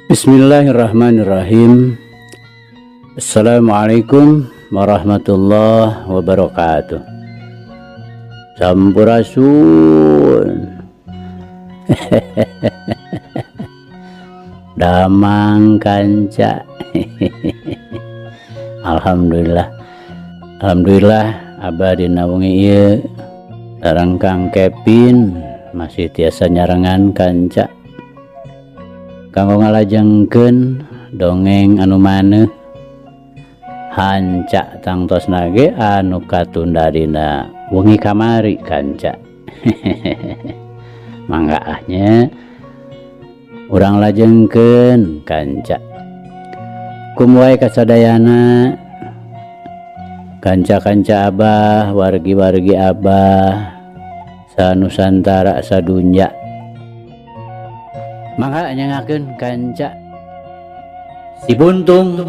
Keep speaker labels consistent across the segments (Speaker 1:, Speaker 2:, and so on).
Speaker 1: Bismillahirrahmanirrahim. Assalamualaikum warahmatullahi wabarakatuh. Sampurasun. Damang kanca. Alhamdulillah. Alhamdulillah abah dina wengi ieu sareng Kang Kevin masih tiasa nyarengan kanca. Kanggo ngalajengkeun dongeng anu maneuh hanca tangtosna ge anu katunda dina wengi kamari kanca. Mangga ah nya urang lajengkeun kanca. Kum wae kasadayana kanca-kanca abah, wargi-wargi abah sanusantara sadunya. Mangga nyangakeun kanca Si Buntung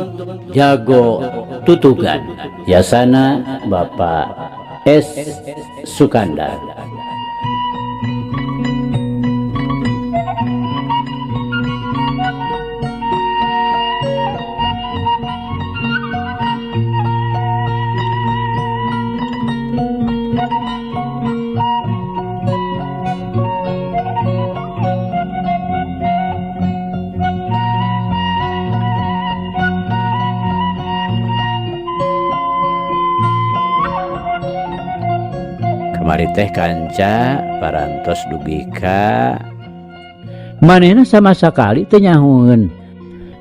Speaker 1: Jago Tutugan Yasana Bapak S Sukandar. Kamari teh kanca parantos dugi ka manehna sama sakali teu nyahueun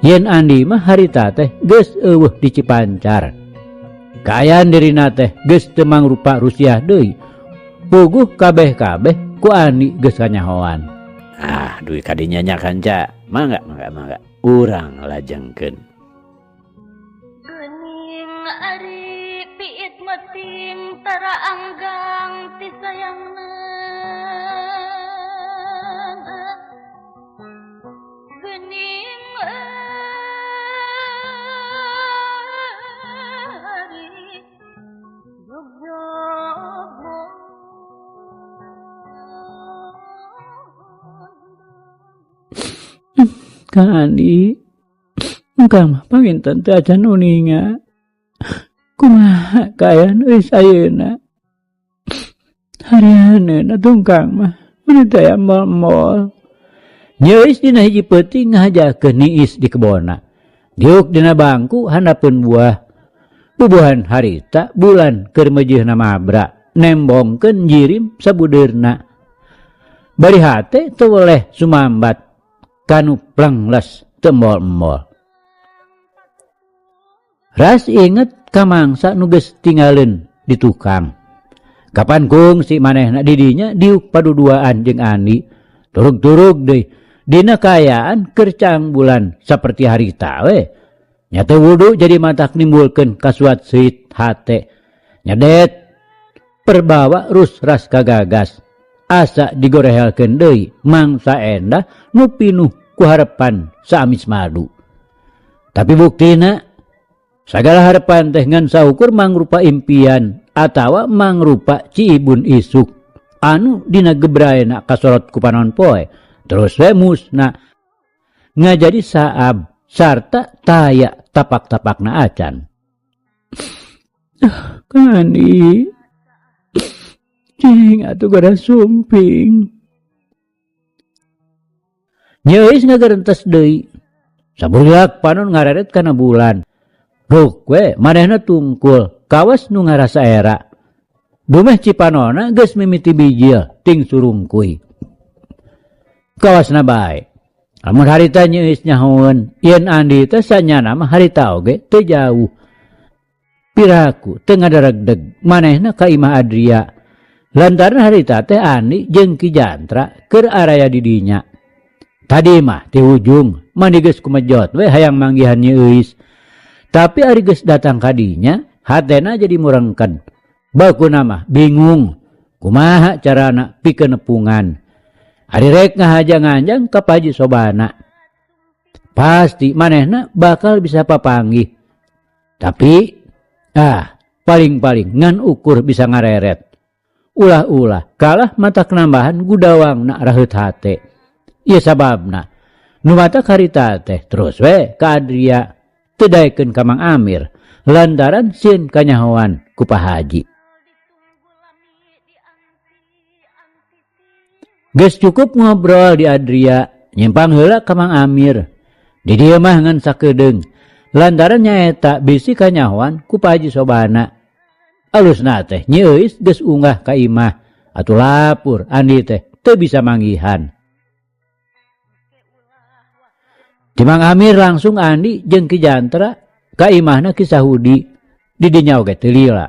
Speaker 1: yen Andi mah harita teh geus eueuh di Cipancar. Kaayaan dirina teh geus teu mangrupa Rusiah deui. Puguh kabeh-kabeh ku Andi geus kanyahoan. Ah, dugi ka dinya nya kanca. Mangga, mangga, mangga. Urang lajengkeun.
Speaker 2: Geuning ari piit meting tara anggang ti sayangna. Geuning ari jogjog.
Speaker 1: Kang Andi, engkang mah panginten teu acan uninga. Kumaha kaayaan euy ayeuna? Harianeun atuh kang mah meuni teh aya mol-mol. Nyeuis dina hiji peuting ngahajakeun niis di kebonna. Diuk dina bangku handapeun buah. Bubuhan harita bulan keur meujeuhna mabra, nembongkeun jirim sabudeurna. Bari hate teu weleh sumambat kanu plengles teu mol-mol. Ras inget ka mangsa nu geus tinggaleun di tukang. Kapan kungsi manehna di dinya diuk paduduaan jeung Andi. Turug-turug deui dina kaayaan keur caang bulan saperti harita we. Nya teu wudu jadi matak nimbulkeun kasuat seuit hate. Nyedet perbawa rus ras kagagas. Asa digorehelkeun deui mangsa endah nu pinuh ku harepan saamis madu. Tapi buktina sagala harepan teh ngan saukur mangrupa impian atawa mangrupa ciibun isuk anu dina gebraena kasorot ku panon poe terus we musna ngajadi saab sarta taya tapak-tapakna acan. Kang Andi, cing atuh gara sumping. Nyeuis ngagerentes deui. Saburiak panon ngareret kana bulan. Ruk we manehna tungkul kawas nu ngarasa era. Dumeh cipanona geus mimiti bijil ting surungkuy. Kawasna bae. Lamun harita nyeuis nyahoeun yen Andi teh sanyana mah harita oge teu jauh. Piraku teu ngadaregdeg manehna ka imah Adria. Lantaran harita teh Andi jeung Ki Jantra keur araya di dinya. Tadi mah ti hujung mani geus kumejot we hayang manggihan nyeuis. Tapi ari geus datang ka dinya hatena jadi murengken. Bakuna mah bingung kumaha carana pikeun nepungan. Ari rek ngahaja nganjang ka Pak Haji Sobana. Pasti manehna bakal bisa papanggih. Tapi paling-paling ngan ukur bisa ngareret. Ulah-ulah kalah mata kenambahan gudawang nak raheut hate. Ieu sababna. Nu matak harita teh terus we ka Adria teu daekeun ka Mang Amir lantaran sieun kanyahoan ku Pak Haji. Geus cukup ngobrol di Adria, nyimpang heula ka Mang Amir. Di dieu mah ngan sakedeung lantaran nyaeta bisi kanyahoan ku Pak Haji Sobana. Alusna teh Nyi Euis geus unggah ka imah atuh lapur Andi teh teu bisa manggihan. Ti Mang Amir langsung Andi jeung Ki Jantra ka imahna Ki Sahudi. Di dinya oge teu lila.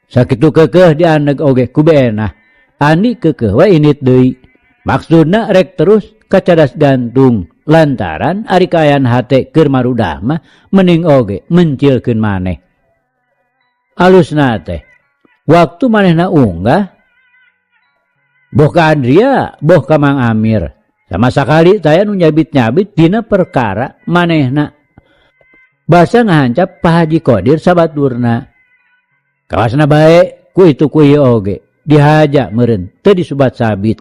Speaker 1: Sakitu keukeuh dianeg oge ku beenah. Andi keukeuh we indit deui. Maksudna rek terus ka cadas gantung lantaran ari kaayaan hate keur marudah mah mending oge mencilkeun maneh. Alusna teh waktu manehna unggah boh ka Andria boh ka Mang Amir sama sakali taya nu nyabit-nyabit dina perkara manehna. Basa ngahancap Pak Haji Kodir sabaturna. Kawasna bae ku itu ku ieu oge dihaja meureun teu disubat sabit.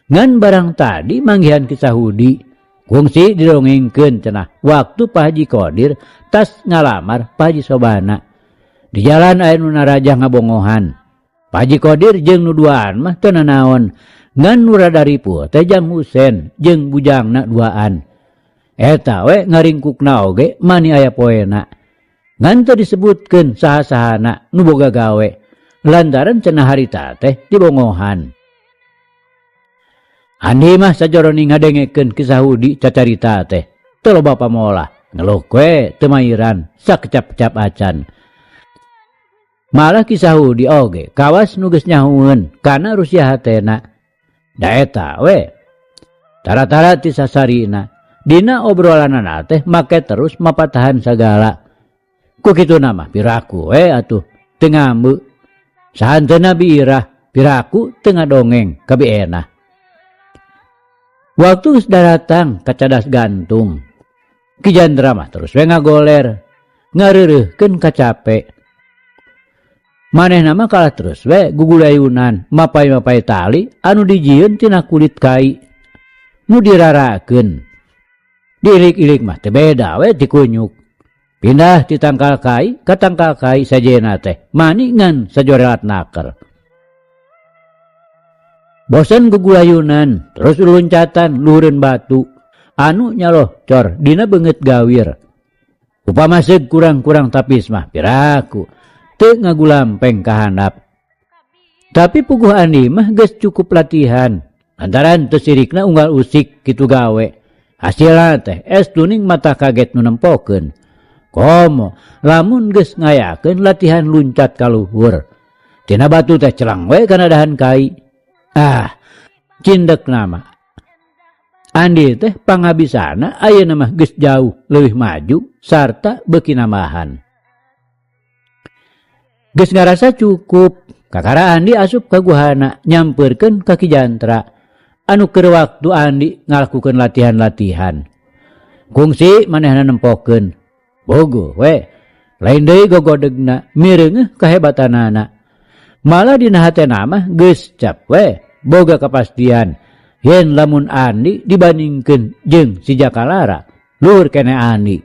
Speaker 1: Ngan barang tadi manggihan Ki Sahudi kungsi didongengkeun cenah waktu Pak Haji Kodir tas ngalamar Pak Haji Sobana. Di jalan aya nu narajah ngabongohan. Pak Haji Kodir jeung nu duaan mah teu nanaon. Ngan nu rada ripuh teh Jang Husen jeung bujangna duaan. Eta we ngaringkukna oge mani aya poena. Ngan teu disebutkeun saha-sahana nu boga gawe. Lantaran cenah harita teh dibongohan. Andi mah sajoroning ngadengekeun Ki Sahudi cacarita teh. Teu loba pamolah, ngeluh we teu mairan sakecap-kecap acan. Malah Ki Sahudi oge kawas nu geus nyahueun kana rusia hatena. Da eta we. Tara-tara ti sasarina dina obrolanana teh make terus mapatahan sagala. Ku kituna mah piraku we atuh teu ngambeu. Sahanteuna biirah piraku teu ngadongeng ka bienah. Waktu geus daratang ka cadas gantung. Ki Jandra mah terus we ngagoler, ngareureuhkeun kacape. Manehna mah kalah terus we gugulayunan mapai-mapai tali anu dijieun tina kulit kai nu dirarakeun. Diilik-ilik mah teu beda we ti kunyuk. Pindah ti tangkal kai ka tangkal kai sajena teh mani ngan sajorelat naker. Bosen gugulayunan terus luncatan luhureun batu anu nyaloh cor dina beungeut gawir. Upama seug kurang-kurang tapis mah piraku teu ngagulampeng ka handap. Tapi puguh Andi mah geus cukup latihan lantaran teu sirikna unggal usik kitu gawe. Hasilna teh es tuning mata kaget nu nempokeun. Komo lamun geus ngayakeun latihan luncat ka luhur. Tina batu teh celang we kana dahan kai. Ah, cindek nama. Andi teh pangabisana ayeuna mah geus jauh leuwih maju sarta beuki nambahan. Geus ngarasa cukup, kakara Andi asup ka guhana nyampeurkeun ka Ki Jantra anu keur waktu Andi ngalakukeun latihan-latihan. Kungsi manehna nempokeun. Bogo we, lain deui gogodegna mireungeuh kahebatanana. Malah dina hatena mah geus cap we boga kapastian yen lamun Andi dibandingkeun jeung si Jakalara luhur keneh Andi.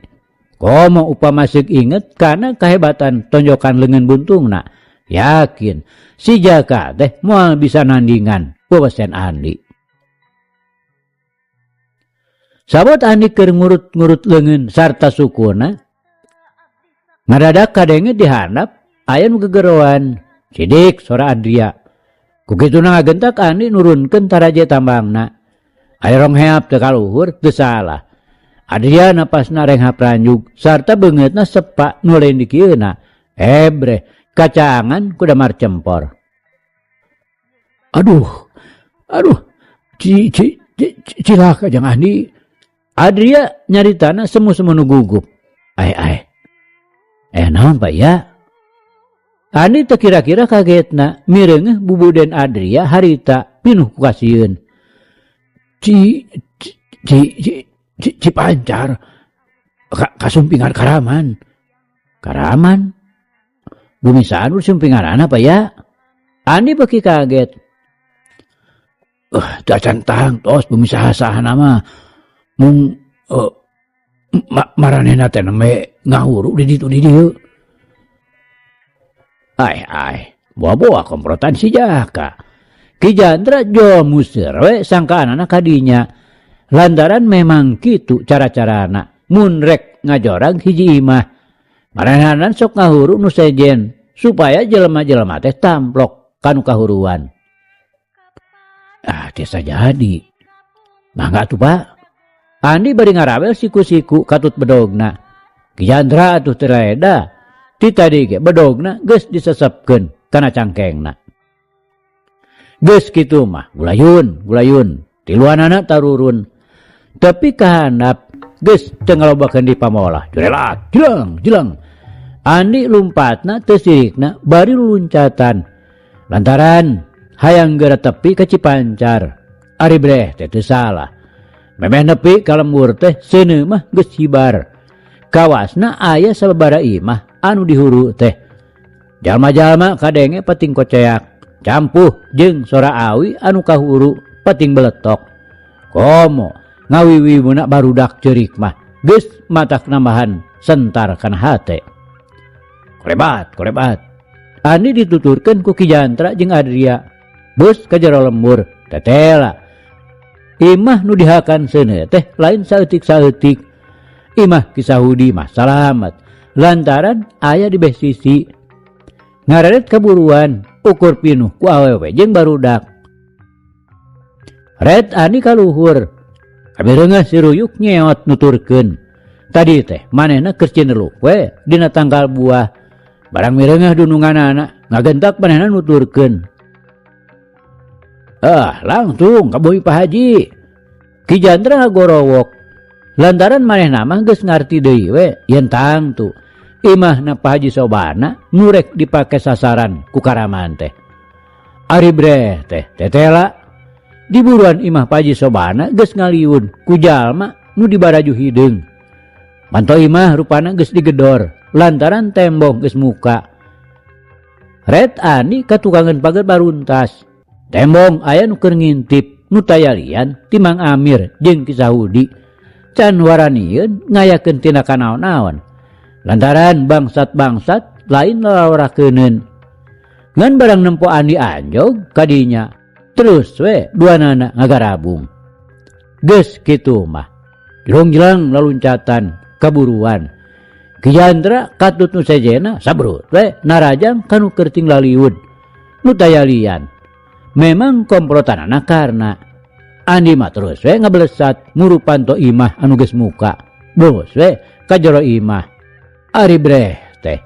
Speaker 1: Komo upama seuk inget kana kahebatan tonjokan leungeun buntungna, yakin si Jaka teh moal bisa nandingan wewesen Andi. Sabot Andi keur ngurut-ngurut leungeun sarta sukuna, ngadadak kadenge di handap aya nu gegeroan. Sidik sora Adria. Ku kituna ngagentak Andi nurunkeun taraje tambangna. Aya rong heap teu kaluhur teu salah. Adria napasna renghap ranjug sarta beungeutna sepa nu lain dikieuna. Ebreh kacaangan ku damar cempor. Aduh, aduh, ci, ci, ci, cilaka jang Andi. Adria nyaritana semu-semu nu gugup. Ai, ai. Naon Pak ya? Andi teu kira-kira kagetna mireungeuh bubuden Adria harita pinuh ku kasieun. Ci, ci, ci, ci, ci, ci pancar. Kasumpingan karaman. Karaman? Bumi saan sumpingan apa ya? Andi beki kaget. Teu acan tang tos bumi saha-saha nama. Mung maranehna teh nembe ngahuru di ditu di dieu. Ai ai, boa-boa komplotan si Jaka. Ki Jantra jo museur we sangkaanana ka dinya. Lantaran memang kitu cara-carana mun rek ngajorag hiji imah. Maranehna sok ngahuru nu sejen supaya jelema-jelema teh tamplok ka nu kahuruan. Ah, tiasa jadi. Mangga atuh Pak. Andi bari ngarawel siku-siku katut bedogna. Ki Jantra atuh teu reda. Ti tadi ge bedogna geus disesepkeun kana cangkengna. Geus kitu mah gulayun, gulayun, tiluanana tarurun. Tepi ka handap geus teu ngalobakeun di pamolah. Jurelat, jeleng, jeleng. Andi lumpatna teu sirikna bari luluncatan. Lantaran hayang geura tepi ka Cipancar. Ari breh teh teu salah. Memeh nepi ka lembur teh seuneu mah geus hibar. Kawasna aya sababaraha imah anu dihuru teh. Jalma-jalma kadenge pating koceak, campuh jeung sora awi anu kahuru pating beletok. Komo ngawiwiweuna barudak ceurik mah geus matak nambahan sentar kana hate. Korebat, korebat. Andi dituturkeun ku Ki Jantra jeung Adria. Bus ka jero lembur, tetela. Imah nu dihakan seuneu teh lain saeutik-saeutik. Imah Ki Sahudi mah salamet lantaran aya di beh sisi. Ngareret kaburuan ukur pinuh ku awewe jeung barudak. Red Andi kaluhur. Kabireungeuh si Ruyuk nyeot nuturkeun. Tadi teh manehna keur cineluk we dina tangkal buah. Barang mireungeuh dununganana ngagentak manehna nuturkeun. Ah, langsung ka bumi Pak Haji. Ki Jantra ngagorowok. Lantaran manehna mah geus ngarti deui we yen tangtu imahna Pak Haji Sobana nu rek dipake sasaran ku Karaman teh. Ari breh teh tetela di buruan imah Pak Haji Sobana geus ngaliun ku jalma nu dibaraju hideung. Manto imah rupana geus digedor lantaran tembong geus muka. Red Ani katukangan pager baruntas. Tembong aya nu keur ngintip nu tayalian ti Mang Amir jeung Ki Sahudi. Can waranieun ngayakeun tindakan naon-naon. Lantaran bangsat-bangsat lain lalawarakeuneun. Ngan barang nempo Andi anjog kadinya terus we duanana ngagarabung. Geus kitu mah. Jelong-jeleng laluncatan kaburuan. Ki Jantra katut nu sejena sabrut we narajang kanu keur tinglaliud nu tayalian. Memang komplotanana karna Andi mah terus we ngabelesat ngurupan to imah anu geus muka. Bos we ka jero imah. Ari breh teh.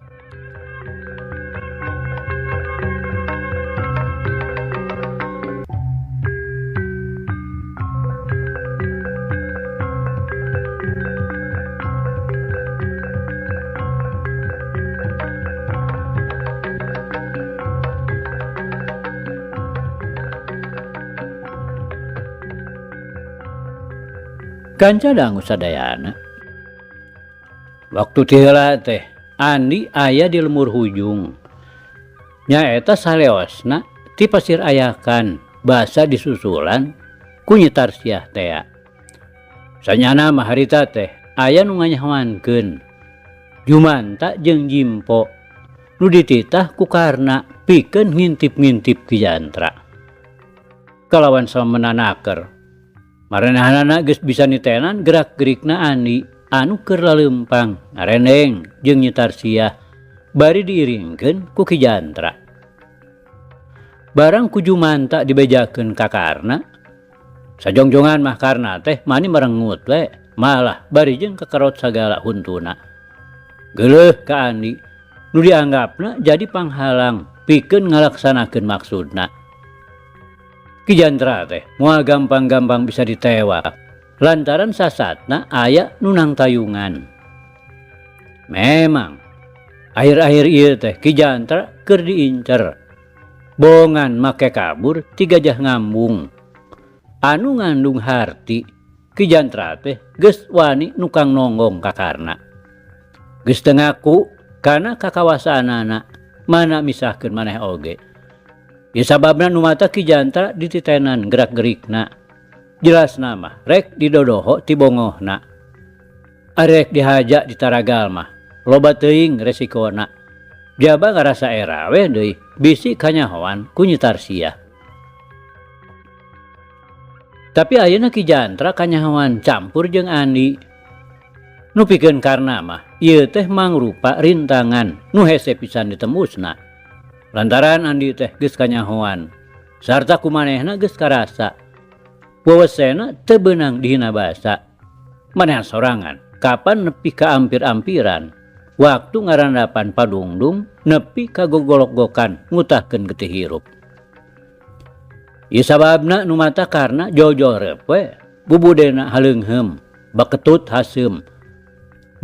Speaker 1: Kanca dangu sadayana. Waktu ti heula teh Andi aya di lemur hujung. Nyaeta saleosna ti pasir ayakan basa disusulan ku Nyi Tarsiah tea. Sanyana mah harita teh aya nu nganyahoankeun. Jumanta jeung Jimpo nu dititah ku Karna pikeun ngintip-ngintip Ki Jantra. Kalawan samenanaker. Marenahanana geus bisa nitenan gerak-gerikna Andi anu keur laleumpang ngarendeng jeung Nyi Tarsiah bari diiringkeun ku Ki Jantra. Barang ku Jumanta dibejakeun ka Karna, sajongjongan mah Karna teh mani merengut we, malah bari jeung kekerot sagala huntuna. Geuleuh ka Andi nu dianggapna jadi panghalang pikeun ngalaksanakeun maksudna. Ki Jantra teh moal gampang-gampang bisa ditewak lantaran sasatna aya nu nangtayungan. Memang akhir-akhir ieu teh Ki Jantra keur diincer. Bongan make kabur ti gajah ngambung. Anu ngandung harti Ki Jantra teh geus wani nukang nonggong ka Karna. Geus teu ngaku kana kakawasaanana mana misahkeun maneh oge. Ya sababna nu mata Ki Jantra dititenan gerak-gerikna. Jelasna mah rek didodoho ti bongohna. Ari rek dihaja di taragal mah loba teuing resikona. Jaba ngarasa era we deui bisi kanyahoan ku Nyi Tarsiah. Tapi ayeuna Ki Jantra kanyahoan campur jeung Andi. Nu pikeun Karna mah ieu teh mangrupa rintangan nu hese pisan ditembusna. Lantaran Andi teh geus kanyahoan sarta ku manehna geus karasa. Wewesena teu beunang dihina basa. Manehan sorangan kapan nepi ka ampir-ampiran waktu ngarandapan padungdung nepi ka gogolok-gokan ngutahkeun getih hirup. Ieu sababna nu mata karna jojorep we bubudena haleungheum baketut haseum.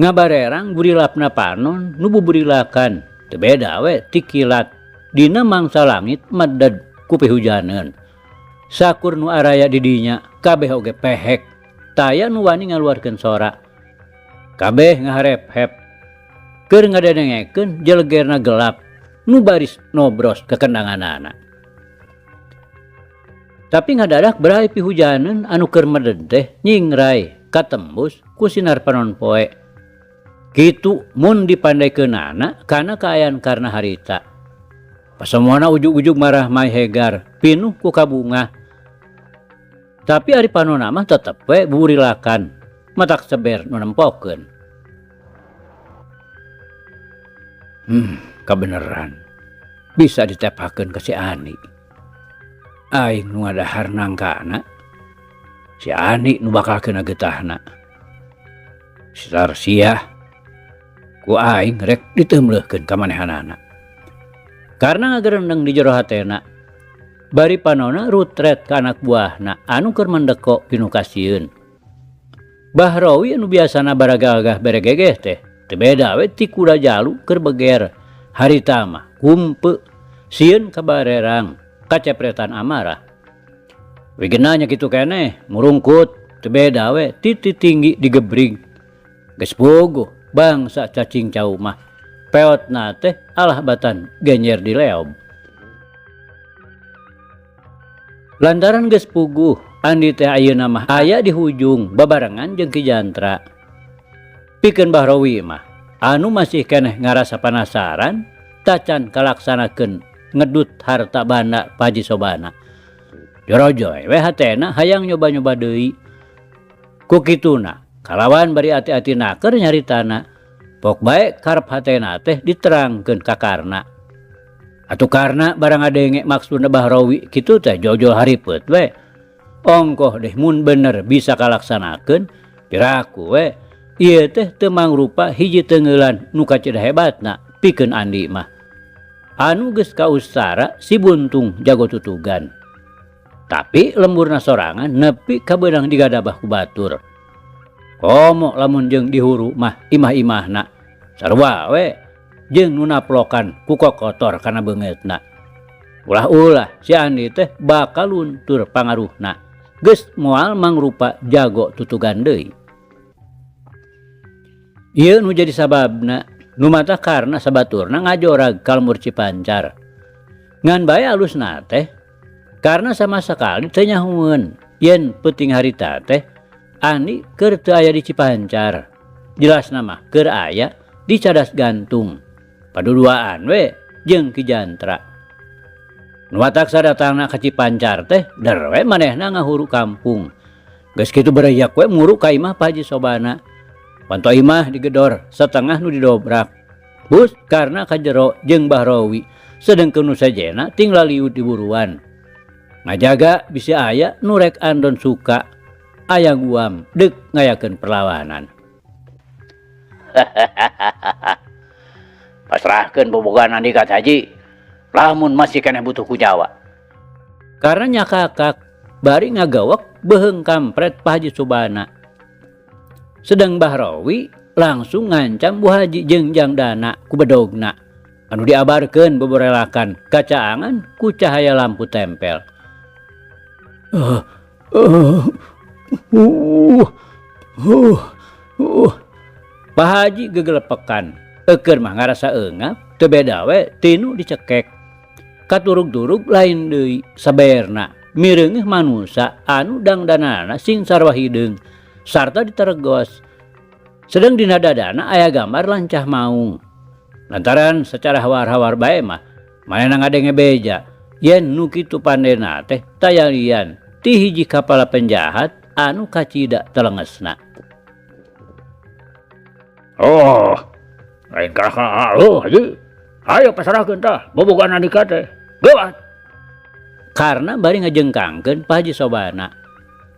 Speaker 1: Ngabarerang burilapna panon nu buburilakan teu beda we ti kilat dina mangsa langit meded ku pihujaneun. Sakur nu araya di dinya kabeh oge pehek taya nu wani ngaluarkeun sora. Kabeh ngaharep-hep keur ngadengekeun jelegerna gelap nu baris nobros kekendanganana. Tapi ngadadak berai pihujaneun anu keur meded teh nyingrai katembus ku sinar panon poe. Kitu mun dipandaikeunana kana kaayaan karna harita. Pasamuana ujug-ujug marah mai hegar pinuh ku kabungah. Tapi ari panona mah tetep we buburilakan matak seber nu nempokeun. Kabeneran bisa ditepakeun ka si Ani. Aing nu ngadahar nangkana, si Ani nu bakal kena getahna. Si Tarsiah ku aing rek diteumleuhkeun ka manehanana. Karena ngagerendeng di jero hatena, bari panona rutret ka anak buahna anu keur mendeko pinuh kasieun. Bahrawi anu biasana baragagah beregegeh teh teu beda we ti kuda jalu keur beger. Harita mah kumpe sieun kabarerang kacepretan amarah. Wigena nya kitu keneh murungkut teu beda we ti tinggi digebrig. Geus puguh bangsa cacing cau mah peotna teh alah batan genyer di leob. Lantaran geus puguh Andi teh ayeuna mah aya di hujung babarengan jeung Ki Jantra. Pikeun Bahrawi mah anu masih keneh ngarasa panasaran tacan kalaksanakeun ngedut harta banda Pak Haji Sobana. Jorojoy we hatena hayang nyoba-nyoba deui. Ku kituna kalawan bari ati-ati naker nyaritana. Pok bae karep hatena teh diterangkeun ka Karna. Atuh Karna barang ngadenge maksudna Bahrawi kitu teh jojol haripeut we. Ongkoh deh mun bener bisa kalaksanakeun piraku we. Ieu teh teu mangrupa hiji teungeulan nu kacida hebatna pikeun Andi mah. Anu geus kaustara si buntung jago tutugan. Tapi lemburna sorangan nepi kabeunang digadabah ku batur. Komo lamun jeung dihuru mah imah-imahna sarua we jeung nu naplokan ku kokotor kana beungeutna. Ulah-ulah si Andi teh bakal luntur pangaruhna. Geus moal mangrupa jago tutugan deui. Ieu nu jadi sababna nu mata karna sabaturna ngajorag ka lembur Cipancar. Ngan bae alusna teh karena sama sekali teu nyahueun yen peuting harita teh Andi keur teu aya di Cipancar. Jelasna mah keur aya di Cadas Gantung. Paduduaan we jeung Ki Jantra. Nu matak sadatangna ka Cipancar teh der we manehna ngahuru kampung. Geus kitu bereyak we muru ka imah Pak Haji Sobana. Panto imah digedor setengah nu didobrak. Bus karena kajero jeung Bahrawi sedengkeun nu sejena ting laliut di buruan. Ngajaga bisi aya nu rek andon suka aya guam deuk ngayakeun perlawanan. Pasrahkeun bobogohan Andi ka Haji. Lamun masih keneh butuh ku Jawa. Karena nyakakak bari ngagawek beuheung kampret Pak Haji Sobana. Sedang Bahrawi langsung ngancam Bu Haji jeung jang dana ku bedogna anu diabarkeun beberelakan kacaangan ku cahaya lampu tempel. Pak Haji gegelepekan eukeur mah ngarasa eungap teu beda we tinu dicekek. Katurug-turug lain deui saberna Mireungeuh manusa anu dangdanana sing sarua hideung sarta diteregos. Sedeng dina dadana aya gambar lancah maung. Lantaran secara hawar-hawar bae mah manehna ngadenge beja yen nu kitu pandena teh tayalian ti hiji kapala penjahat anu kacida telengesna.
Speaker 3: Oh, lain kalah oh, haji. Hayo pasarahkeun tah bobogohan Andika teh. Geuwat.
Speaker 1: Karena bari ngajengkangkeun Pak Haji Sobana.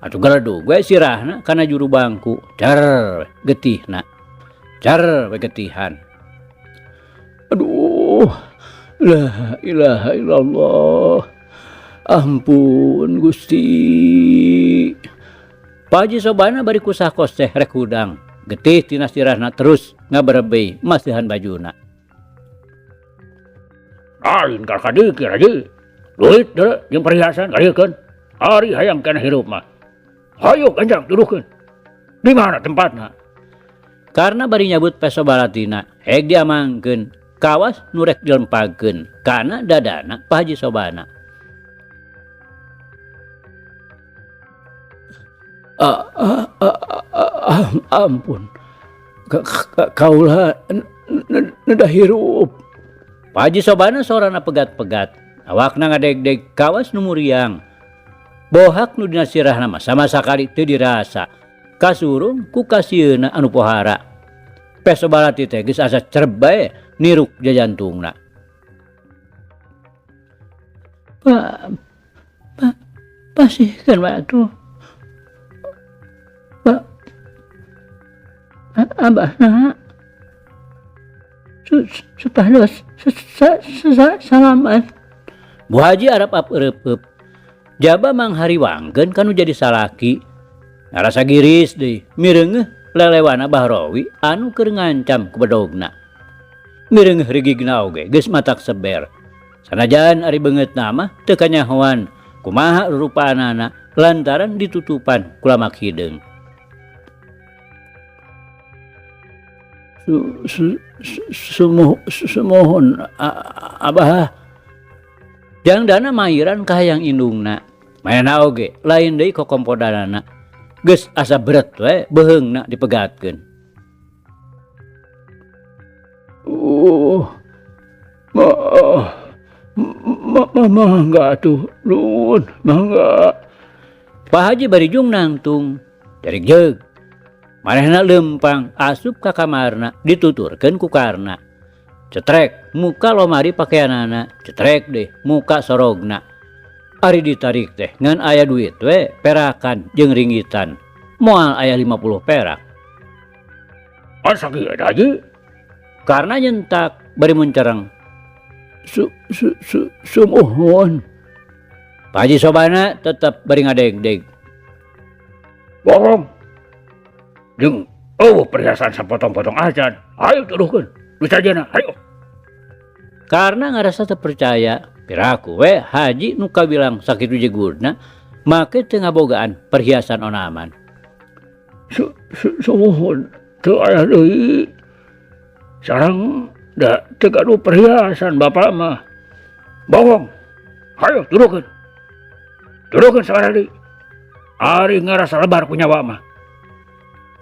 Speaker 1: Atuh galedug we sirahna kana juru bangku. Car getihna. Car we getihan. Aduh, la ilaha illallah. Ampun Gusti. Pak Haji Sobana bari kusah kos teh rek hudang. Getih tina sirahna terus ngaberebei masihan bajuna.
Speaker 3: Lain ka dikir haji. Duit deuleu jeung perhiasan kariekeun. Ari hayang keneh hirup mah. Hayu gancang tuduhkeun. Di mana tempatna?
Speaker 1: Karena bari nyabut peso balatina, heg diamangkeun, kawas nu rek dilempagkeun kana dadana Pak Haji Sobana. Ampun. Kaula nedah hirup. Pak Haji Sobana sorana pegat-pegat. Awakna ngadeg-deg kawas nu muriang. Bohak nu dina sirahna mah sama sakali teu dirasa. Kasurung ku kasieuna anu pohara. Peso balati teh geus asa cereb bae niruk jajantungna. Pak, pasihkeun bae atuh. Pak, abahna supados salamat. Bu Haji arap ap ereup-eup. Jaba manghariwangkeun kanu jadi salaki. Ngarasa giris deui, mireungeuh lelewana Bahrowi anu keur ngancam ku bedogna. Mireungeuh rigigna oge geus matak seber. Sanajan ari beungeutna mah teu kanyahoan kumaha rupaanana lantaran ditutupan ku lamak hideung. Sumuhun abah. Jangdana mairan ka hayang indungna. Manehna oge lain deui kokompodanana. Geus asa beret we beuheungna dipegatkeun.
Speaker 3: Mangga atuh, nuhun, mangga.
Speaker 1: Pak Haji bari jung nangtung, jarik jeug. Manehna leumpang asup ka kamarna dituturkeun ku Karna. Cetrek muka lomari pakaianana, cetrek deh muka sorogna. Ari ditarik teh ngan aya duit we perakan jeung ringgitan. Moal aya 50 perak.
Speaker 3: Asa kieu Haji?
Speaker 1: Karena nyentak bari muncereng.
Speaker 3: Sumuhun.
Speaker 1: Pak Haji Sobana tetep bari ngadeg-deg.
Speaker 3: Bohong. Jeung eueuh perhiasan sapotong-potong acan. Ayo tuduhkeun. Wisajana, ayo.
Speaker 1: Karena ngarasa terpercaya, piraku we Haji nu kabilang sakitu jegurna, make teu ngabogaan perhiasan onaman.
Speaker 3: Sumuhun teu aya deui. Sareng da teu gaduh perhiasan bapak mah. Bohong. Ayo tuduhkeun. Tuduhkeun sakali deui. Ari ngarasa lebar ku nyawa mah.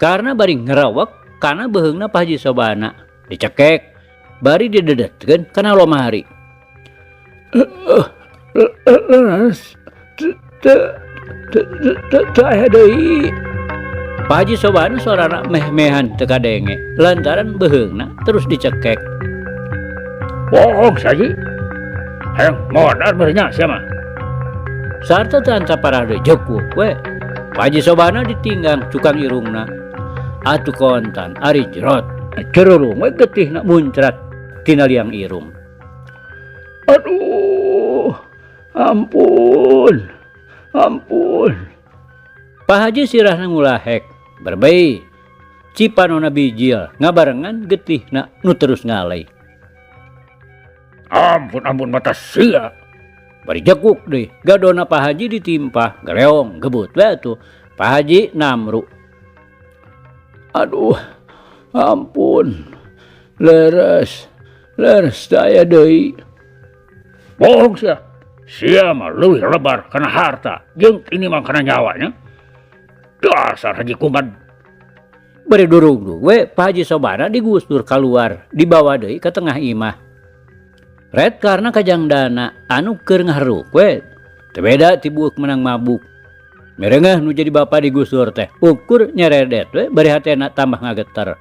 Speaker 1: Karena bari ngerawek kana beuheungna Pak Haji Sobana. Dicekek, bari didedetkeun kana lomari.
Speaker 3: Leres, teu aya deui.
Speaker 1: Pak Haji Sobana sorana meh-mehan teu kadenge lantaran beuheungna terus dicekek.
Speaker 3: Bohong saji. Hayang modar beureunnya sia mah.
Speaker 1: Sarta teu anca parah deui jekuk we. Pak Haji Sobana ditinggang cukang irungna. Atuh kontan ari jerot. Cerurung we getihna muncrat tina liang irung.
Speaker 3: Aduh, ampun, ampun.
Speaker 1: Pak Haji sirahna ngulahek, berbei. Cipanona bijil ngabarengan getihna nu terus ngalai.
Speaker 3: Ampun, ampun mata sia.
Speaker 1: Bari jekuk deui, gadona Pak Haji ditimpah, geleong gebut we atuh. Pak Haji namru.
Speaker 3: Aduh, ampun. Leres, leres daya deui. Bohong sia. Sia mah leuwih lebar kana harta jeung tinimbang kana nyawa nya. Dasar Haji Kumad.
Speaker 1: Bari durugdug we Pak Haji Sobana digusur kaluar dibawa deui ka tengah imah. Red karna kajang dana anu keur ngaharuk we teu beda ti buuk menang mabuk. Mireungeuh nu jadi bapa digusur teh ukur nyeredet we bari hatena tambah ngageter.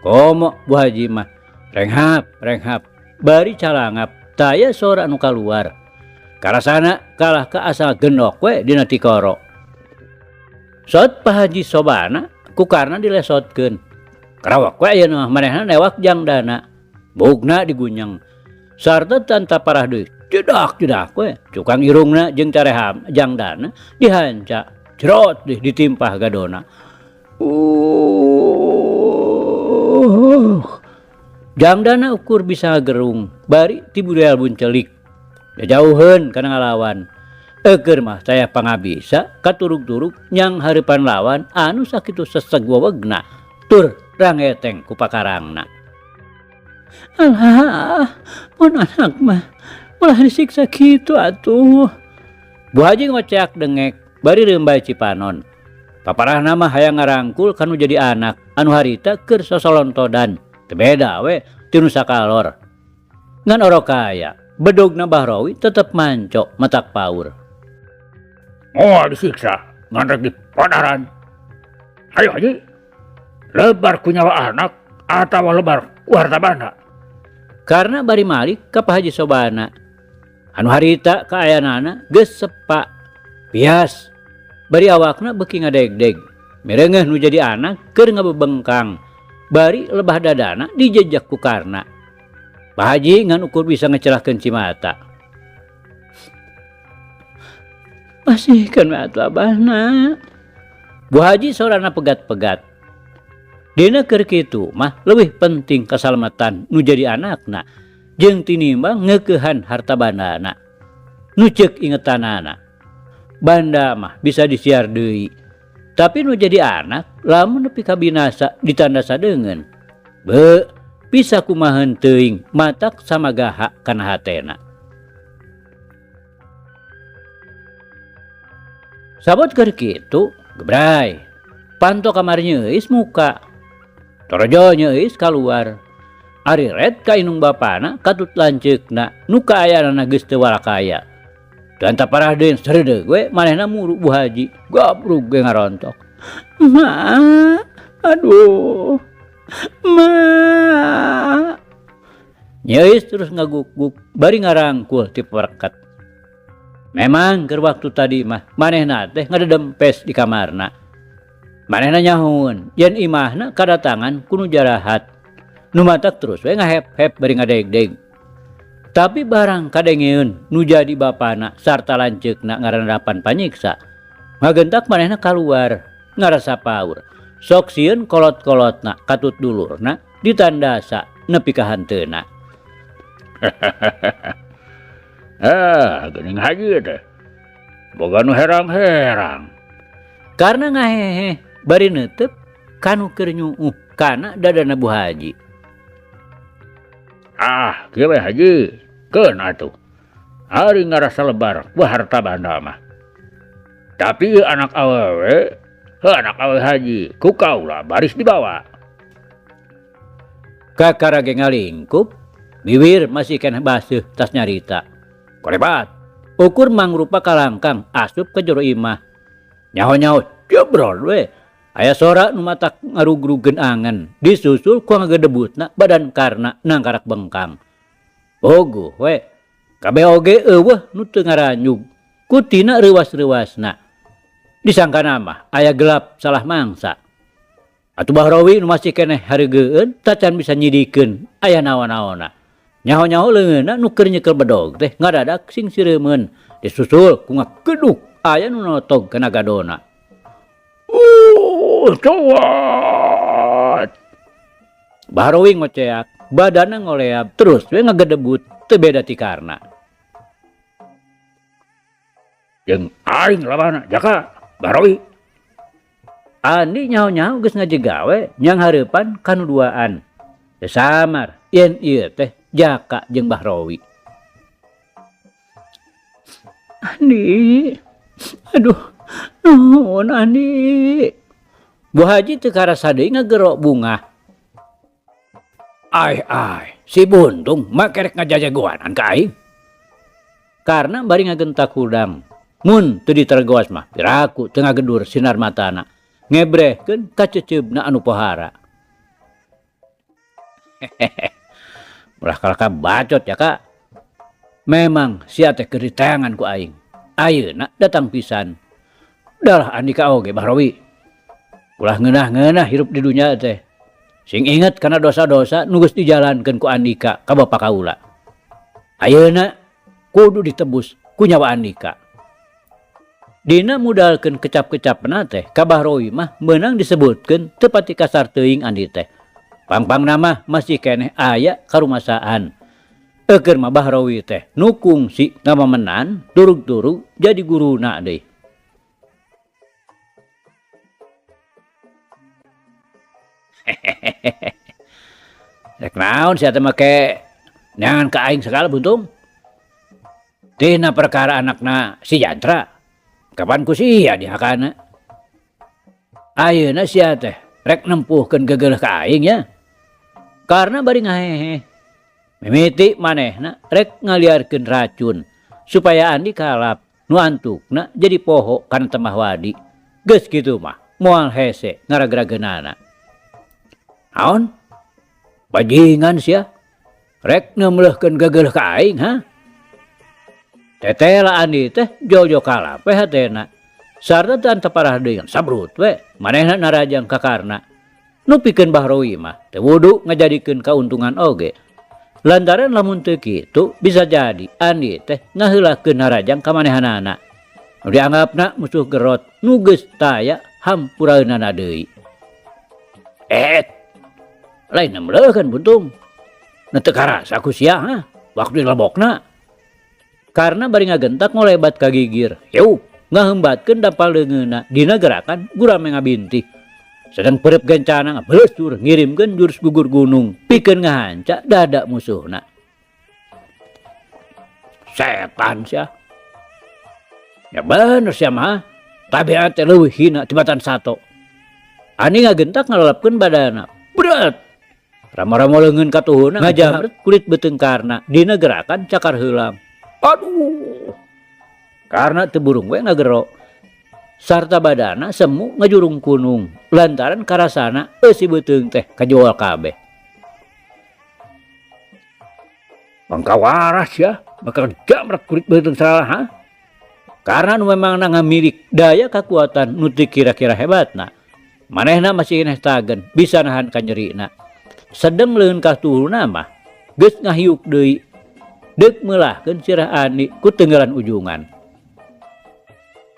Speaker 1: Komo Bu Haji mah renghap renghap bari calangap taya sora anu kaluar. Karasana kalah ka asal gendok we dina tikoro. Sot Pak Haji Sobana ku karna dilesotkeun. Karawak we ayeuna mah manehna newak jang dana. Buukna digunyeng. Sarta tanta parah deui jedak-jedak we cukang irungna jeung careham jang dana dihanca cerot deh ditimpah gadona. Jang dana ukur bisa gerung bari ti budayal buncelik. Jauheun kana ngalawan. Eukeur mah taya pangabisa katurug-turug nyang hareupan lawan anu sakitu seseg wewegna tur rangeteng ku pakarangna. Alah, mun anak mah ulah disiksa kitu atuh. Bu Haji ngoceak dengek bari reumbay cipanon. Paparahna mah hayang ngarangkul kanu jadi anak anu harita keur sosolontodan. Teu beda we ti nu sakalor. Ngan orok kaya bedogna Bahrawi tetep manco matak paur.
Speaker 3: Moal disiksa ngan rek dipadaran. Hayo Haji, lebar ku nyawa anak atawa lebar ku harta banda.
Speaker 1: Karena bari malik ka Pak Haji Sobana. Anu harita kaayanana geus sepa pias. Bari awakna beuki ngadegdeg. Mireungeuh nu jadi anak keur ngabebengkang. Bari lebah dadana dijejak ku Karna. Pak Haji ngan ukur bisa ngecelahkeun cimata. Pasihkeun we atuh abahna. Bu Haji sorana pegat-pegat. Dina keur kitu mah leuwih penting kasalamatan nu jadi anakna jeung tinimbang ngeukehan harta bandana. Nu ceuk ingetanana. Banda mah bisa disiar deui. Tapi nu jadi anak lamun nepi ka binasa ditanda sadeungeun. Beuh, bisa kumaheun teuing matak samagaha kana hatena. Sabot keur kitu, gebray. Panto kamar nyeuis muka. Torojo nyeuis kaluar. Ari red ka inung bapana katut lanceukna nu kaayaanana geus teu walakaya. Dan taparah deui sredeug we manehna muru Bu Haji. Gabrug ge ngarontok. Ma, aduh. Ma. Nyeuis terus ngaguk-guk bari ngarangkul ti perket. Memang keur waktu tadi mah manehna teh ngadedempes di kamarna. Manehna nyahoeun yen imahna kadatangan ku nu jarahat. Nu matak terus we ngahep-hep bari ngadegdeg. Tapi barang kadengeun nu jadi bapana sarta lanceukna ngarandapan panyiksa. Ngagentak manehna kaluar ngarasa paur. Sok sieun kolot-kolotna katut dulurna ditandasa nepi ka hanteuna.
Speaker 3: Ah, geuning haji teh. Boga nu herang-herang.
Speaker 1: Karena ngahehe bari neuteup kanu keur nyuuh kana dadana Bu Haji.
Speaker 3: Ah, kieu we Haji. Keun atuh. Ari ngarasa lebar ku harta banda mah. Tapi ieu anak awewe, heuh anak awewe haji, ku kaula baris dibawa.
Speaker 1: Kakara ge ngalingkup, biwir masih keneh baseuh tas nyarita. Korebat, ukur mangrupa kalangkang asup ke jero imah. Nyaho-nyaho jebrol we. Aya sora nu matak ngarugrugeun angen, disusul ku ngagedebutna badan Karna nangkarak bengkang. Bogoh we, kabeh oge eueuh nu teu ngaranyug, kutina reuwas-reuwasna. Disangkana mah aya gelap salah mangsa. Atuh Bahrawi nu masih keneh hareugeun tacan bisa nyidikeun aya naon-naonna. Nyaho-nyaho leungeunna nu keur nyekel bedog teh ngadadak sing sireumeun, disusul ku ngageduk aya nu notog kana gadona.
Speaker 3: Cuat.
Speaker 1: Bahrawi ngoceak, badanna ngoleab terus we ngagedebut teu beda ti Karna.
Speaker 3: Jeung aing labana Jaka Bahrawi.
Speaker 1: Andi nyaho-nyaho geus ngajegawe nyang hareupan kanu duaan. Teu samar yen ieu teh Jaka jeung Bahrawi. Andi, aduh, nuhun Andi. Bu Haji teu karasa deui ngagero bungah. Ai ai, si Buntung mah kerek ngajajagoanan ka aing. Karena bari ngagentak hudang. Mun teu ditergoas mah piraku teu ngagedur sinar matana. Ngebrehkeun kaceceubna anu pohara. Hehehe. Ulah kalaka bacot ya kak. Memang sia teh keur diteangan ku aing. Ayeuna datang pisan. Dalah Andika oge Bahrawi. Ulah ngeunah-ngeunah hirup di dunya teh. Sing inget kana dosa-dosa nu geus dijalankeun ku Andika ka bapa kaula. Ayeuna kudu ditebus ku nyawa Andika. Dina mudalkeun kecap-kecapna teh ka Bahrawi mah meunang disebutkeun teu pati kasar teuing Andi teh. Pangpangna mah masih keneh aya karumasaan. Eukeur mah Bahrawi teh nu kungsi ngamamenan turug-turug jadi guruna deui. Hehehe. Rek naon sia teh make neangan ka aing sagala buntung? Tina perkara anakna si Jantra. Kapan ku sia dihakana? Ayeuna sia teh rek nempuhkeun gegeleuh ka aing nya. Karena bari ngahehe. Mimiti manehna rek ngaliarkeun racun supaya Andi kalap nu antukna jadi poho kana temah wadi. Geus kitu mah moal hese ngaragrageunana. Naon? Bajingan sia. Rek neumeuleuhkeun gegeleuh ka aing ha? Tetela Andi teh jojo kalap we hatena. Sarta teu anteparah deui sabrut we manehna narajang ka Karna. Nu pikeun Bahrawi mah teu wudu ngajadikeun kauntungan oge. Lantaran lamun teu kitu bisa jadi Andi teh ngaheulakeun narajang ka manehanana. Nu dianggapna musuh gerot nu geus taya hampuraeunana deui. Lain neumleuhkeun buntung. Nu teu karasa ku sia ha waktu dilebokna. Karena bari ngagentak ngolebat ka gigir. Hiup ngahembatkeun dampal leungeunna dina gerakan gurame ngabintih. Sedang perep gencana ngablesur ngirimkeun jurus gugur gunung pikeun ngahanca dada musuhna. Setan sia. Ya bener sia mah. Tabiat teh leuwih hina tibatan sato. Ani ngagentak ngalalapkeun badana. Berat. Ramo-ramo leungeun katuhuna ngajamret kulit beuteung Karna dina gerakan cakar heulang. Aduh. Karna teu burung we ngagero. Sarta badana semu ngajurung kunung lantaran karasana eusi beuteung teh kajual kabeh. Bangka waras ya, bakal jamret kulit beuteung salah ha? Karena nu memang ngamilik daya kekuatan nu teu kira-kira hebatna. Manehna masih keneh tagen bisa nahan kanyerina. Sedeng leungeun katuhuna mah geus ngahiuk deui deuk meulahkeun sirah Andi ku tenggelan ujungan.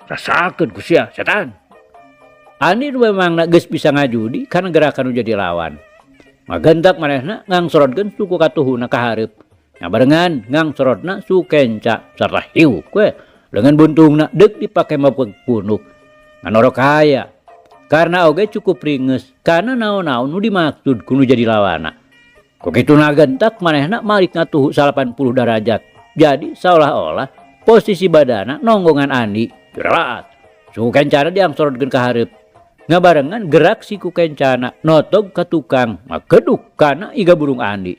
Speaker 1: Rasakeun ku sia setan. Andi nu memangna geus bisa ngajudi kana gerakan nu jadi lawan. Magentak manehna ngangsorodkeun suku katuhuna ka hareup. Ngabarengan ngangsorodna suku kenca sarta hiuk we leungeun buntungna deuk dipake mapeg punuk. Nganorok haya. Karena oge cukup ringes kana naon-naon nu dimaksud ku nu jadi lawana. Ku kitu nagentak manehna malik ngatuhu 80 derajat. Jadi seolah-olah posisi badana nonggongan Andi. Jeraat. Suku kencana diangsorodkeun ka hareup. Ngabarengan gerak siku kencana notog ka tukang ngageduk kana iga burung Andi.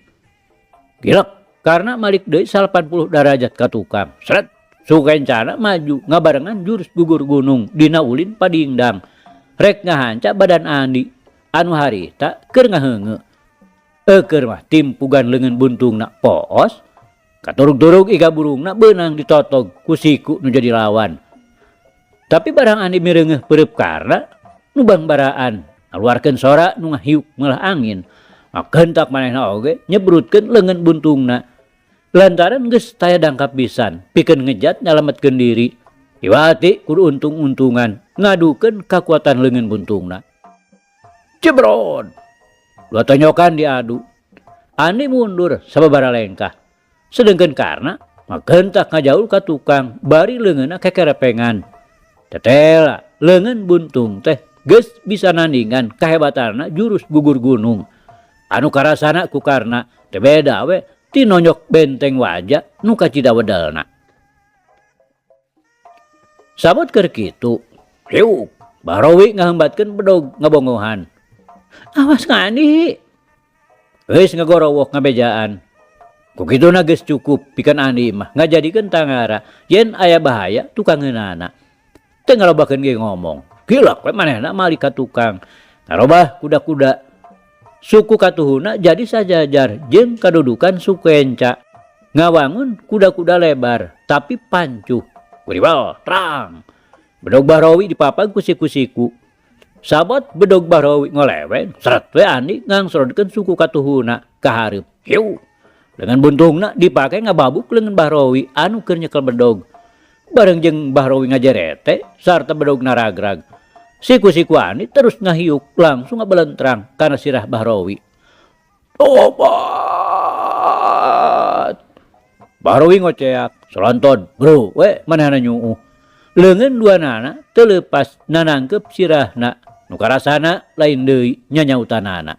Speaker 1: Gilek karena malik deui 80 derajat ka tukang. Sret. Suku kencana maju ngabarengan jurus gugur gunung dina ulin padingdang. Rek ngahanca badan Andi anu harita keur ngaheungeu. Eukeur mah timpugan leungeun buntungna poos. Katurug-turug iga burungna beunang ditotog ku siku nu jadi lawan. Tapi barang Andi mireungeuh peureub Karna nu bangbaraan ngaluarkeun sora nu ngahiuk meulah angin. Magentak manehna oge nyebrutkeun leungeun buntungna. Lantaran geus taya dangkap pisan pikeun ngejat nyalametkeun diri. Iwati kudu untung-untungan ngadukeun kakuatan leungeun buntungna. Jebrod. Dua tonyokan diadu. Andi mundur sababaraha lengkah. Sedengkeun Karna magentak ngajaul ka tukang bari leungeunna kekerepengan. Tetela leungeun buntung teh geus bisa nandingan kahebatanna jurus gugur gunung. Anu karasana ku Karna teh beda we ti nonyok benteng waja nu kacida wedelna. Sabot keur kitu, hiuk, Bahrowi ngahembatkeun bedog ngabongohan. Awas Andi. Geus ngagorowok ngabejaan. Ku kituna geus cukup pikeun Andi mah ngajadikeun tangara yen aya bahaya tukangeunana. Teu ngalobakeun ge ngomong. Gilak we manehna malik ka tukang. Ngarobah kuda-kuda. Suku katuhuna jadi sajajar jeung kadudukan suku enca. Ngawangun kuda-kuda lebar tapi pancuh. Guriwal terang. Bedog Bahrowi dipapag ku siku-siku. Sabot bedog Bahrowi ngolewen, seret we Andi ngangsrodkeun suku katuhuna ka hareup. Hiu. Lengan buntungna dipake ngababuk leungeun Bahrowi anu keur nyekel bedog. Bareng jeung Bahrowi ngajerete sarta bedog naragrag. Siku-siku Andi terus ngahiuk langsung ngabelentrang kana sirah Bahrowi. Tobat. Bahrowi ngoceak, solonton, bro, we manehna nyuuh. Leungeun duanana teu leupas nanangkeup sirahna, nu karasana lain deui nyanyautanana.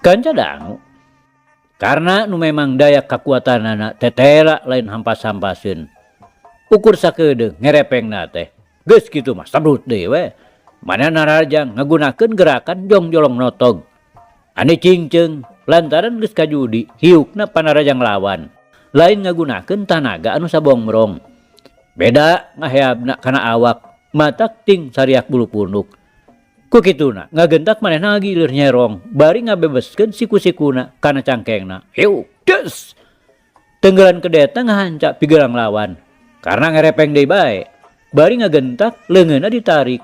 Speaker 1: Kanca dangu. Karena nu memang daya kakuatanana tetela lain hampas-hampaseun. Ukur sakedeung ngerepengna teh. Geus kitu mah sabrut deui we. Manehna narajang ngagunakeun gerakan jongjolong notog. Ane cingceung lantaran geus kajudi hiukna panarajang lawan. Lain ngagunakeun tanaga anu sabongbrong. Beda ngaheabna kana awak, matak ting sariak bulu punduk. Ku kituna ngagentak manehna ngagilir nyerong bari ngabebeskeun siku-sikuna kana cangkengna. Hiuk des. Tenggelan kedetna ngahanca pigelang lawan. Karena ngerepeng deui bae, bari ngagentak leungeunna ditarik.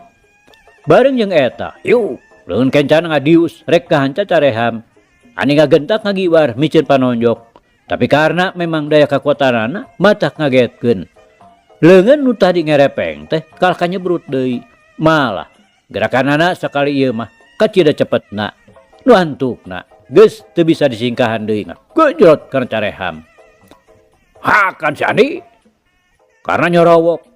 Speaker 1: Bareng jeung eta, hiuk, leungeun kencana ngadius rek kahanca careham. Ani ngagentak ngagiwar miceun panonjok. Tapi karena memang daya kakuatanana matak ngagetkeun. Leungeun nu tadi ngerepeng teh kalah kanyebrut deui. Malah gerakanana sakali ieu mah kacida cepetna. Nu antukna geus teu bisa disingkahan deui ngagejrot kana careham. Hakan si Andi karena nyorowok.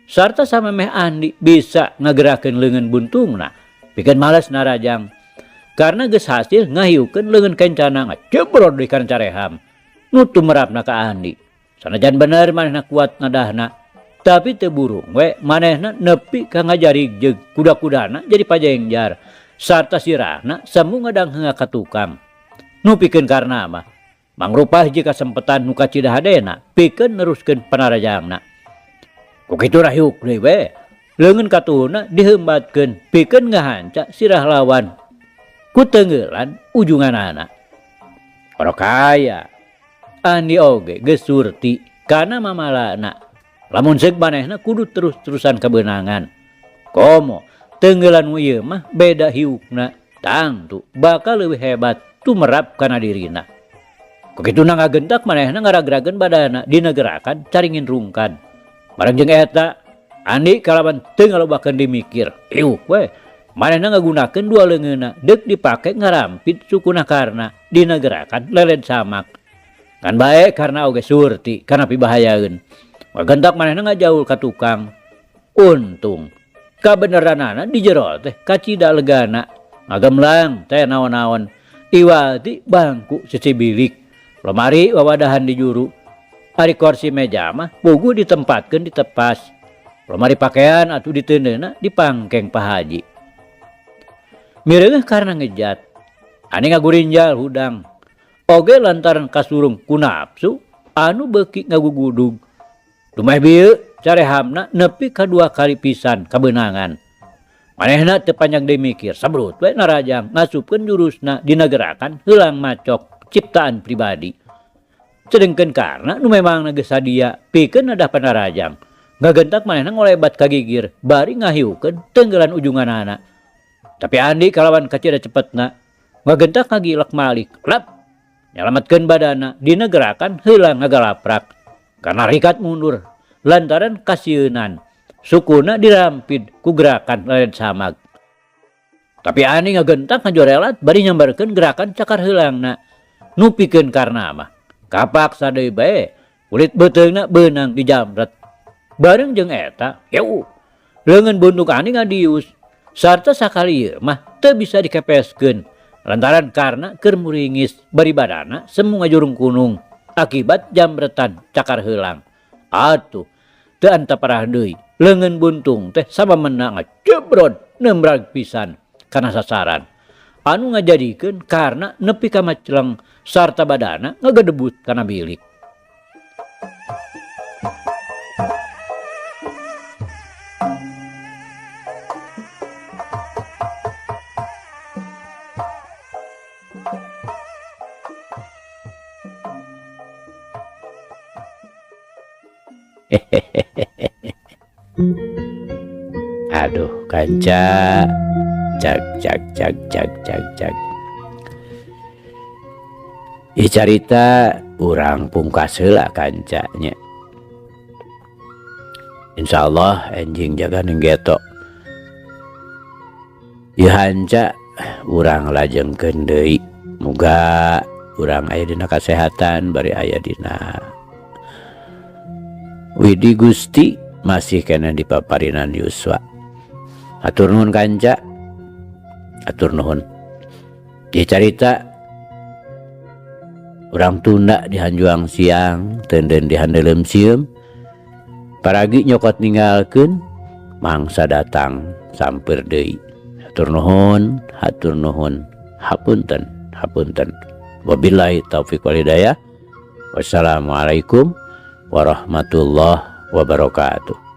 Speaker 1: Sarta samemeh Andi bisa ngagerakeun leungeun buntungna pikeun males narajang. Karena geus hasil ngahiukeun leungeun kencana ngajebrot deui kana careham. Nu tumerapna ka Andi. Sanajan bener manehna kuat nadahna, tapi teu burung we manehna nepi ka ngajarig jeung kuda-kudana jadi pajengjar. Sarta sirahna semu ngadang heunga ka tukang. Nu pikeun karna mah mangrupa hiji kasempetan nu kacida hadena pikeun neruskeun panarajangna. Ku kitu rahiuk deui we, leungeun katuhuna diheumbatkeun pikeun ngahanca sirah lawan ku teungeulan ujunganana. Ora kaya Andi oge geus surti kana mamalana. Lamun seuk manehna kudu terus-terusan kabeunangan. Komo teungeulan nu ieu mah beda hiukna, tangtu bakal leuwih hebat tumerap kana dirina. Ku kituna ngagentak manehna ngaragrageun badana dina gerakan caringin rungkad. Bareng jeung eta Andi kalawan teu ngalobakeun dimikir. Iuh we, manehna ngagunakeun dua leungeunna deuk dipake ngarampit sukuna karna dina gerakan leled samak. Ngan bae karna oge surti kana pibahayaeun. Ngagentak manehna ngajaul ka tukang. Untung kabeneranana di jero teh kacida legana. Ngagemlang teh naon-naon. Iwati bangku sisi bilik, lemari wawadahan di juru. Ari kursi meja mah puguh ditempatkeun di tepas. Lemari pakaian atuh diteundeuna dipangkeng Pak Haji. Mireungeuh karena ngejat. Ani ngagurinjal hudang. Oge lantaran kasurung ku nafsu anu beuki ngagugudug. Dumeh bieu carehamna nepi ka dua kali pisan kabeunangan. Manehna teu panjang deui mikir, sabrut we narajang ngasupkeun jurusna dina gerakan heulang macok ciptaan pribadi. Sedengkeun karna nu memangna geus sadia pikeun nadah panarajang. Ngagentak manehna ngolebat ka gigir bari ngahiukeun tenggelan ujunganana. Tapi Andi kalawan kacida cepetna ngagentak ngagilek malik, lap nyalametkeun badana dina gerakan heulang ngagalaprak. Karena rikat mundur lantaran kasieunan sukuna dirampid ku gerakan leled samag. Tapi Andi ngagentak ngajorelat bari nyambarkeun gerakan cakar heulangna. Nu pikeun karna mah kapaksa deui bae kulit beuteungna beunang dijamret. Bareng jeung eta, hiu, leungeun buntung Andi ngadius Sarta sakali ieu mah teu bisa dikepeskeun lantaran karna keur muringis bari badana semu ngajurung kunung akibat jambretan cakar heulang. Atuh teu antaparah deui leungeun buntung teh samamena ngajebrod nembrag pisan kana sasaran anu ngajadikeun karna nepi ka maceleng sarta badana ngagedebut kana bilik. Aduh kanca cak cak cak cak cak cak. Ieu carita urang pungkas heula kancanya. Insyaallah enjing jaga ning geto. Ieu hanca urang lajengkeun deui. Muga urang aya dina kasehatan bari aya dina Widi Gusti masih kena di paparinan Yuswa. Atur nuhun kanca. Atur nuhun. Ieu carita urang tunda di hanjuang siang, tenden di handeuleum sieum. Paragi nyokot ninggalkeun mangsa datang sampeur deui. Atur nuhun, hatur nuhun. Hapunten, hapunten. Wabillahi taufik wal hidayah. Wassalamualaikum warahmatullahi wabarakatuh.